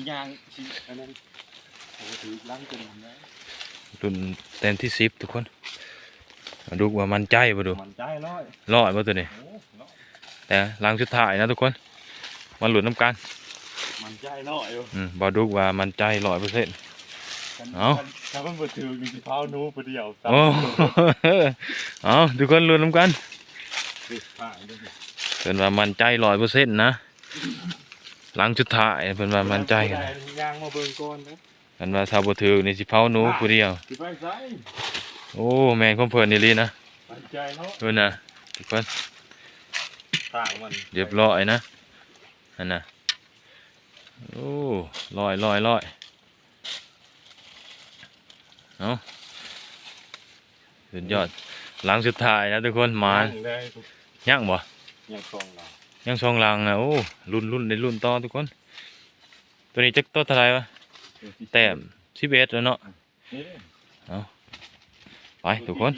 ຍ່າງຊິອັນນັ້ນ ໂອ້ ຖືກຫຼັງຕົວນີ້ນະ ລຸ້ນແຕ້ມທີສິບທຸກຄົນ. ປາດຸກວ່າໝັ້ນໃຈບໍ່ດຸ? ໝັ້ນໃຈຮ້ອຍ ຮ້ອຍບໍ່ຕົວນີ້? ໂອ້ ຮ້ອຍ ແຕ່ຫຼັງສຸດທ້າຍນະທຸກຄົນ ມາລຸ້ນນຳກັນ. ໝັ້ນໃຈຮ້ອຍຢູ່ ອືມ ປາດຸກວ່າໝັ້ນໃຈຮ້ອຍເປີເຊັນ. ຄັນ ເອົ້າ ຄັນ ຄັນມັນບໍ່ຖືກນີ້ຊິເຜົາໜູຜູ້ດຽວ. ໂອ້ ເອົາ ທຸກຄົນລຸ້ນນຳກັນ. ສຸດທ້າຍເດ້ ເພິ່ນວ່າໝັ້ນໃຈຮ້ອຍເປີເຊັນນະ ຫຼັງສຸດທ້າຍເພິ່ນວ່າໝັ້ນໃຈ. ຍ່າງມາເບິ່ງກ່ອນເດີ ເພິ່ນວ່າຖ້າບໍ່ຖືກນີ້ຊິເຜົາໜູຜູ້ດຽວ. ຊິໄປໃສ? ໂອ້ ແມ່ນຄວາມເພິ່ນອີ່ຫຼີນະ ໝັ້ນໃຈເນາະ. ເພິ່ນນະ ທຸກຄົນ ທາງມັນ ຮຽບຮ້ອຍນະ ຫັ້ນນະ. ໂອ້ ຮ້ອຍ ຮ້ອຍ ຮ້ອຍ ເອົາ ສຸດຍອດ. ຫຼັງສຸດທ້າຍນະທຸກຄົນ ມາ ຍັງເດ້ ຍັງບໍ່? ຍັງສອງຫຼັງ ຍັງສອງຫຼັງນະ. ໂອ້ ລຸ້ນ ລຸ້ນ ໄດ້ລຸ້ນຕໍ່ທຸກຄົນ. ຕົວນີ້ຈັກຕົວເທົ່າໃດວະ? ແຕ້ມສິບເອັດແລ້ວເນາະ. ເອົາ ໄປທຸກຄົນ